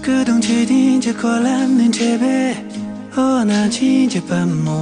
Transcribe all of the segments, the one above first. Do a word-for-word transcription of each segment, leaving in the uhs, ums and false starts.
སྐུ་གདུང་མཆོད་རྟེན་གྱི་འཁོར་ལམ་ནས་འཕྲད་པའི་འོ་ན་ཆེན་གྱི་པད་མོ།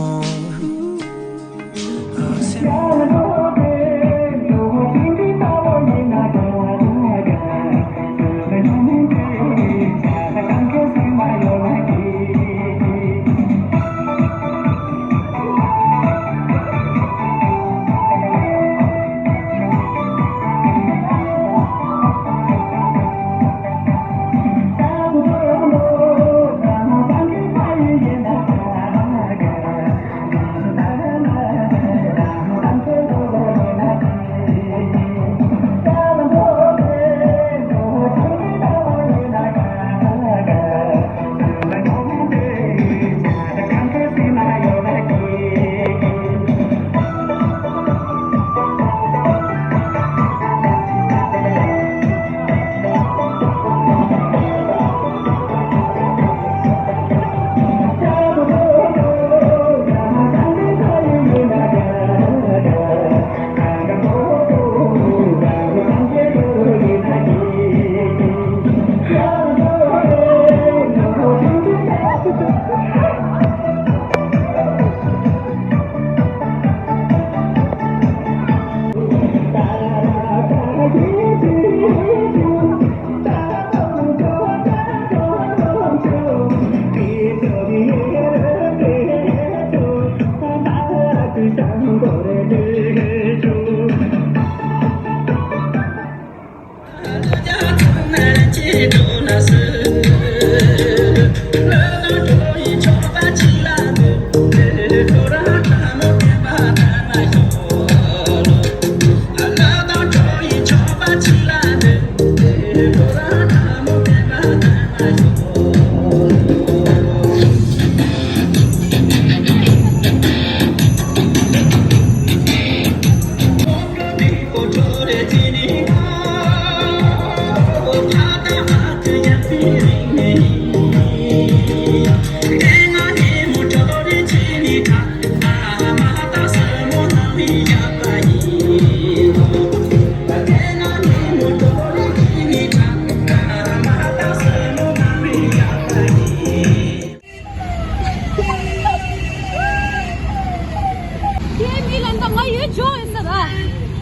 ཁྱེད་མི་ལ་འདང་ང་ཡོད་ཇོ་ཡིན་ས་ར།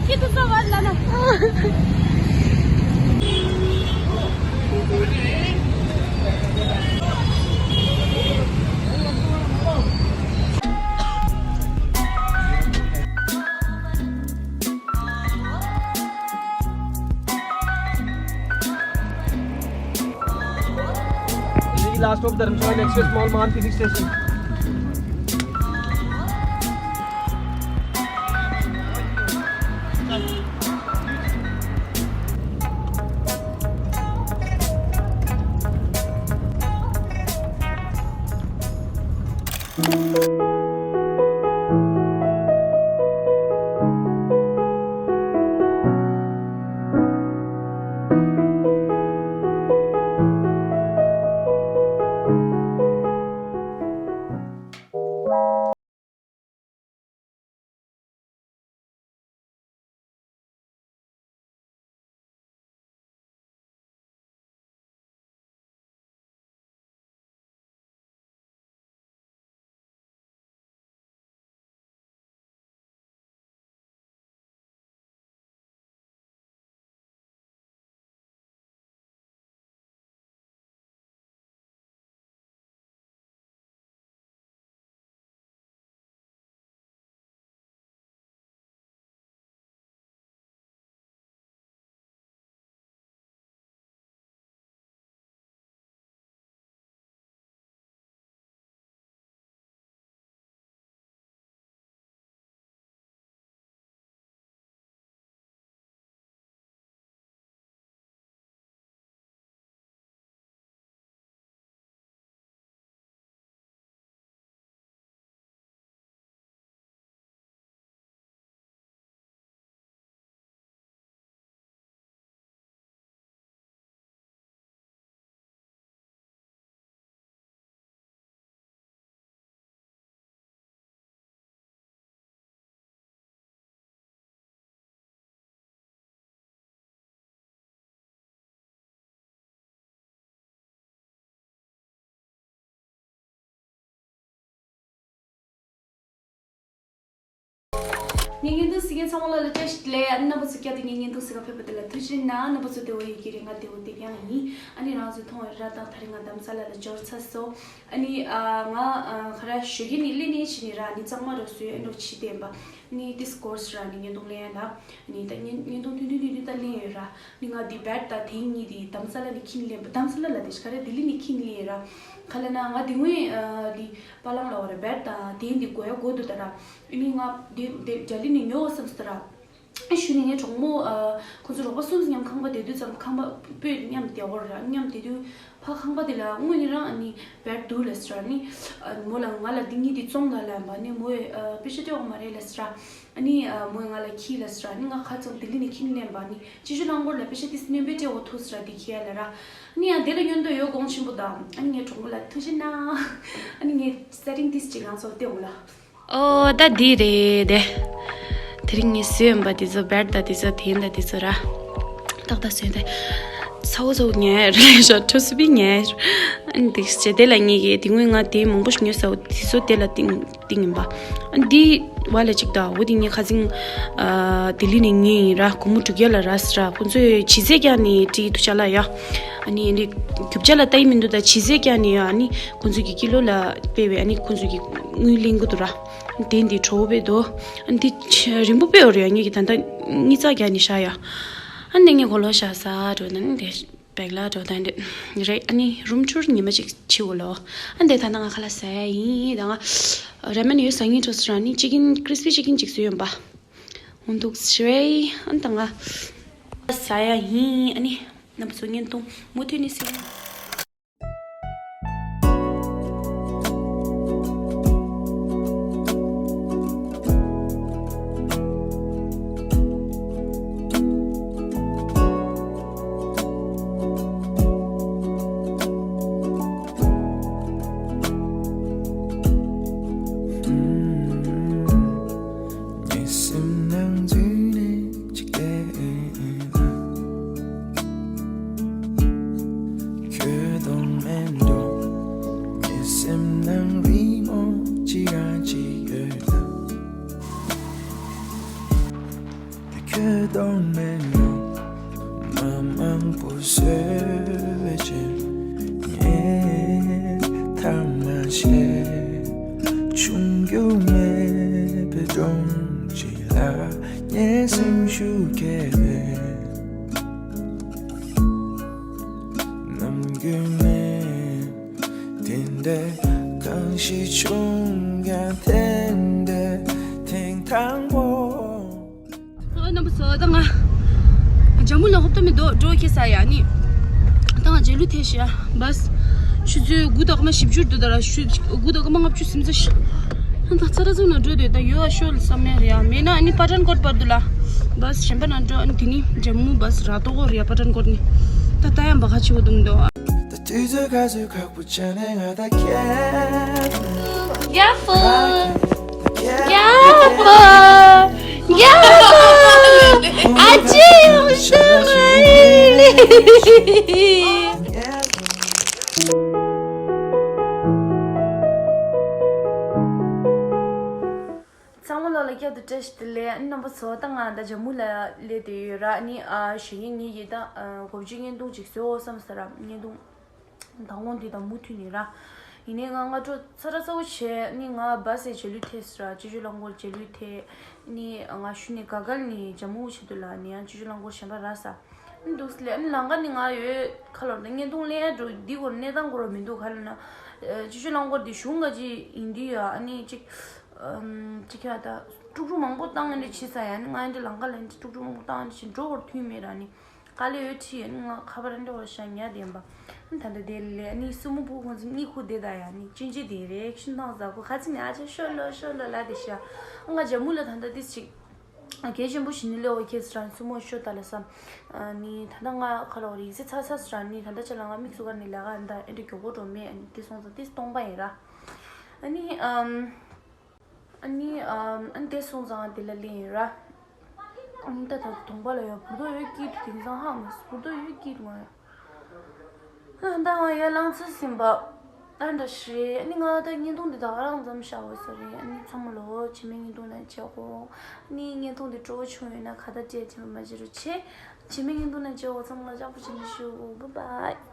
ཁྱེད་དུ་ས་བར་ལ་ན། Last stop Dharamshala, next is small Mahan filling station. ངའི་བརྙན་ཐུང་གཟིགས་མཁན་ཚང་མ་ལ་ལ་བཀྲ་ཤིས་བདེ་ལེགས། ཨ་ནི་རྣམ་པ་ཚོ་བསྐྱར་དུ་ངའི་བརྙན་ཐུང་གཟིགས་ག་ཕེབས་པ་དེ་ལ་ཐུགས་རྗེ་གནང་། རྣམ་པ་ཚོ་བདེ་པོ་ཡོད་ཀྱི་རེད། ང་བདེ་པོ་བདེ་རྐྱང་ཡིན། ཨ་ནི་རང་ཚོའི་མཐོང་བའི་ར་དང་དེ་རིང་ང་རྡ་རམ་ས་ལ་ལ་འབྱོར་ཚར་སོང་། ཨ་ནི་ཨ་ང་ཨ་ག་རེ་ཞོགས་ཀས་ནི་སླེབས་ནས་ཕྱིན་ནས་ར་ནི་གཙང་མ་རུ་བཟོས་ཨེ་འགྲོ་བྱས་བསྡད་པ། ནི་དེ་སྐོར་སི་ར་ནི་བརྙན་ཐུང་ལེན་ཡ་ད། ནི་ད་བརྙན་བརྙན་ཐུང་ཐུང་ཐུང་ཐུང་ཐུང་ད་ལེན་ཡོད་ར། ནི་ང་འདི་བེད་དང་དེ་གཉིས་དེ་རྡ་རམ་ས་ལ་ནས་ཁྱེར་ནས་ལེན་པ། རྡ་རམ་ས་ལ་ལ་དེ་ཤི་ག་རེ་ལྡི་ལི་ནས་ཁྱེར་ནས་ལེན་ཡོད་ར། ག་ལབ་ན་ང་དེ་སྔོན་ཨ་འདི་པ་ལང་ལ་བ་ར་བེད་དང་དེ་འདི་དགོས་ཡ་དགོས་འདུག་ད་ར། ཨ་ནི་ང་དེ་དེ་རྒྱ་ལི་ནས་ཉོ་བསམ་སོང་ད་ར། ཨ་ཞུ་ནི་ངའི་གྲོགས་མོ་ཨ་ཁོང་ཚོ་རོགས་པ་གསུམ་མཉམ་ཁང་པ་བསྡད་དུས་ཙམ་ཁང་པ་སྤོས་མཉམ་བསྡད་ཡོད་ར། མཉམ་བསྡད་དུས་ཕ་ཁང་པ་དེ་ལ་དངོས་གནས་རང་ཨ་ནི་བེད་འདུག་ལབ་སོང་ར། ཨ་ནི་ཨ་མོ་ལ་ང་ལ་འདི་གཉིས་དེ་བཙོང་དང་ལབ་པ། ཨ་ནི་མོས་ཨ་པེ་ཤ་སྤྲད་ཡོད་མ་རེད་ལབ་སོང་ར། ཨ་ནི་ཨ་མོས་ང་ལ་ཁྱེར་ལབ་སོང་ར། ཨ་ནི་ང་ཁ་ཚང་ལྡི་ལི་ནས་ཁྱེར་ནས་ལེན་པ། ཨ་ནི་སྤྱི་སྤྱོད་རླངས་འཁོར་ལ་པེ་ཤ་དེ་སྣོན་པ་སྤྲད་འོ་ཐུག་སོང་ར། དེ་ཁྱེར་ཡ་ལབ་ར། ཨ་ནི་ཡང་དེ་ལ་སྙོན་འདོད་ཡོད་དགོངས་ཆེན་པོ་དང་། ཨ་ནི་ངའི་གྲོགས་མོ་ལ་ཐུགས་རྗེ་གནང་། ཨ་ནི་ངའི་སེ་ཊིང་དེ་ཅིག་རང་ཚོར་སྟེར་འོང་ལ། ཨོ་ད་འདི་རེད་དེ། དེ་རིང་ངས་བཟོས་ཡོད་པ་དེ་ཚོ་བེད་དང་དེ་ཚོ་དེ་འདྲ་དེ་ཚོ་ར། ཏག་ཏག་བཟོས་ཏེ། ཚ་བོ་ཚ་བོ་ཉལ་རེད་ཤག་ཁྲོ་སུ་པི་ཉལ། ཨ་ནི་དེ་བྱས་དེ་ལ་ངས་ཀྱི་དེ་སྔོན་ང་དེ་མང་པོ་ཞིག་ཉོས་ས་བོ་དེ་ཚོ་དེ་ལ་བཏིང་བཏིང་ཡིན་པ། ཨ་ནི་འདི་བ་ལ་ཅིག་ད་འོ་དེ་ངས་ཁ་སང་ཨ་ལྡི་ལི་ནས་ཉོས་ཡིན་ར། སྒོར་མོ་དྲུག་བརྒྱ་ལ་རག་སོང་ར། ཁོང་ཚོས་ལྗིད་ཚད་བཀྱག་ནས་བྲིས་འདུག་ཅ་ལག་ཡ། ཨ་ནི་ཨ་ནི་རྒྱུ་ཆ་ལ་ལྟ་ཡི་མི་འདུག་ད་ལྗིད་ཚད་བཀྱག་ནས་ཡ། ཨ་ནི་ཁོང་ཚོས་ཀྱི་ཀི་ལོ་ལ་དཔེ་བས། ཨ་ནི་ཁོང་ཚོས་ཀྱི་དངུལ་ལེན་གི་འདུག་ར། དེ་འདི་གྲོ་བོ་བས་དོ། ཨ་ནི་འདི་ཆ་རིང་པོ་དཔེ་ཡོད་རེད་ཡ། ངས་ཀྱི་ད་ལྟ་དངུལ་རྩ་བཀྱག་ནས་བཞག་ཡ། ཨ་ནི་ངས་གོ་ལོ་བཞག་ས་འགྲོ་ན་ནི་དེ་བེག་ལ་འགྲོ་ད་འདི་རེད། ཨ་ནི་རུམ་ཊུར་ཉི་མ་གཅིག་བྱེད་འོ་ལོ། ཨ་ནི་དེ་ད་ལྟ་ང་ཁ་ལག་ཟ་ཡ་ཡིན། ད་ང་ར་མེན་ཡོད་ཟ་ངེས་འགྲོ་སོང་ར། ཨ་ནི་ཅི་ཀིན་ཀི་རི་སི་པི་ཅི་ཀིན་གཅིག་བཟོས་ཡོད་པ། འོ་འདུག་སེ་རེད། ཨ་ནི་ད་ང་ཟ་ཡ་ཡིན། ཨ་ནི་རྣམ་པ་ཚོ་བརྙན་ཐུང་མུ་མཐུད་ནས་གཟིགས། ངའི་སེམས་ནང་འཛུལ་ནས་ཅིག་བལྟས་ན། ཁྱོད་དང་མེད་འགྲོ། ངའི་སེམས་ནང་རི་མོ་ཅི་རང་ཅིག་ཡོད་ན། ཁྱོད་དང་མེད་འགྲོ། མ་མང་པོ་བཟོས་བྱས་ངས་ཐ་མ་བྱས། ཆུང་རྒྱུ་མེད་པའི་སྒྲོམ་གཅིག་ལ་ངའི་སེམས་ཤུགས་སྐྱེས་པས། ནམ་རྒྱུན་ནས་དེ་འདྲ་གང་ཞིག་བྱུང་ཀྱང་དེ་འདྲ་ཐེངས་དང་པོ། ཨ་རྣམ་པ་ཚོ་ད་ང་ཇམ་མུ་ལ་ཧོབ་ཏེ་མི་འདུག་འགྲོ་ཁེ་ས་ཡ་ནི། ད་ང་རྗེས་ལུས་ཐེབས་ཤག་བཱས། ཆུ་ཚོད་དགུ་དང་སྐར་མ་བཞི་བཅུ་འདུག་ད་ར། ཆུ་དགུ་དང་སྐར་མ་ལྔ་བཅུ་ཟིན་ཚར་ཤག་ད་ཚ་ར་ཚུགས་ན་འགྲོ་དེ་ད་ཡོད་ཨ་ཤོ་ལ་བསམ་ཡ་རེད་ཡ། མེད་ན་ཨ་ནི་པ་ཏན་ཀོཊ་བར་དུ་ལ་བཱས་གཞན་པ་ན་འགྲོ། ཨ་ནི་དེ་ནི་ཇམ་མུ་བཱས་ར་ཏོ་གོ་རེད་ཡ། པ་ཏན་ཀོཊ་ནི་ད་ད་ཡང་བ་ཁ་ཆེ་བོ་འདུག་འདུག་ཨ། ད་དུས་ཚོད་ག་ཚོད་ཁག་པོ་ཆགས་ནས་ང་ད་ཁྱེད། ཡ་ཧྥུ། ཡ་ཧྥུ། ཡ་ཧྥུ། ཨ་ཅེ་ཡོང་ཤི་མ་ཡིན། ཚང་མ་ལོ་ལ་བསྐྱར་དུ་བཀྲ་ཤིས་བདེ་ལེགས། ཨ་ནི་རྣམ་པ་ཚོ་ད་ང་ད་ཇམ་མུ་ལ་སླེབས་བསྡད་ཡོད་ར། ཨ་ནི་ཨ་གཞེས་ནིང་ཉིན་ཡི་ད་ཨ་གོ་བརྗིད་བརྙན་ཐུང་ཅིག་བཟོས་འོ་བསམ་ས་ར། བརྙན་ཐུང་མདང་དགོང་འདི་དང་མུ་མཐུད་ནས་ར། ཡིན་ནའི་ང་སྔ་དྲོ་ཚ་ར་ཚ་བོ་བྱས་ནི་ང་བཱས་ཟེར་རྗེས་ལུས་ཐེབས་ས་ར། སྤྱི་སྤྱོད་རླངས་འཁོར་རྗེས་ལུས་ཐེབས་ནི་ང་ཞུ་ནས་ག་གལ་ནི་ཇམ་མུ་བྱེད་དུ་ལ་ནི་ཡང་སྤྱི་སྤྱོད་རླངས་འཁོར་གཞན་པ་ར་ས། ཨ་ནི་འདུག་སེ་ལས་ཨ་ནི་ལམ་ཁ་ནི་ང་ཡོད་ཁ་ལོར་ད་བརྙན་ཐུང་ལེན་ཡ་འགྲོ་འདི་སྐོར་གནས་སྟངས་སྐོར་མི་འདུག་ག་ལ་ན། སྤྱི་སྤྱོད་རླངས་འཁོར་འདི་གཞུང་ག་ཅི་ཡིན་འདི་ཡ། ཨ་ནི་ཅིག་ཅིག་ཁྱ་ད་དཀྲུག་དཀྲུག་མང་པོ་བཏང་ཨ་ནི་བྱེད་ས་ཡ། ཨ་ནི་ང་ཡ་འདི་ལམ་ཁ་ལ་ཨ་ནི་དཀྲུག་དཀྲུག་མང་པོ་བཏང་ཨ་ནི་བྱེད་འགྲོ་སྐོར་དུས་མེད་ར་ནི། དཀའ་ལས་ཡོད་ཁྲི་ཡོད་ནི་ང་ཁ་པར་འདྲ་བར་ཤ་ཉལ་བསྡད་པ། ཨ་ད་ལྟ་དེ་ལས་ནི་སྲུ་མོ་བུ་ཁོང་ཚོ་གཉིད་ཁུག་བསྡད་ད་ཡ་ནི་ཅུན་ཅི་དེ་རེ་ཤིན་ཐང་ཟ་ཁོ་ཁ་ཚིག་ནི་ཨ་ཅག་ཤོ་ལོ་ཤོ་ལོ་ལ་དེ་ཤ། ང་ཇ་མུ་ལ་ད་ལྟ་དེ་ཅིག་གལ་ཆེན་པོ་ཞིག་ནི་ལེའོ་ཁྱེད་སི་རང་སྲུ་མོ་ཤོ་ད་ལ་བསམ། ནི་ད་ལྟ་ང་ཁ་ལོ་རིག་ཟི་ཚ་ཚ་སི་རང་ནི་ད་ལྟ་ཅ་ལ་ང་མིག་སུ་ག་ནི་ལ་ག་ཨ་ད་ཨེ་འདྲ་མགྱོགས་པོ་འགྲོ་མེད། ཨ་ནི་དེ་སོང་ཙང་དེ་སྟོང་པ་ཡིན་ར། ཨ་ནི་ཨམ། ཨ་ནི་ཨམ། ཨ་ནི་དེ་སོང་ཙང་དེ་ལ་ལེན་ཡོད་ར། ཨ་ནི་ད་ད་གདོང་པ་ལ་ཡོད་འབུར་ཏོ་ཡོད་སྐྱིད་དུ་དེང་སང་ཧ་མ་སི་འབུར་ཏོ་ཡོད་སྐྱིད་དུ་མ་ཡོད། ཨ་ད་ང་ཡར་ལངས་ཚར་ཟིན་པ། ཨ་འདྲ་ཞིག་རེད། ཨ་ནི་ང་ད་བརྙན་ཐུང་འདི་དག་རང་མཚམས་བཞག་འོས་ས་རེད། ཨ་ནི་ཚང་མ་ལོ་རྗེས་མའི་བརྙན་ཐུང་ནང་མཇལ་གོ། ཨ་ནི་བརྙན་ཐུང་འདི་སྤྲོ་བོ་བྱུང་ཡོད་ན་ཁ་བརྡ་སྤྲད་རྗེས་མ་བརྗེད་རོགས་བྱེད། རྗེས་མའི་བརྙན་ཐུང་ནང་མཇལ་གོ། ཚང་མ་ལ་ཡག་པོ་བྱེད་ནས་བཞུགས། བཱའི་བཱའི།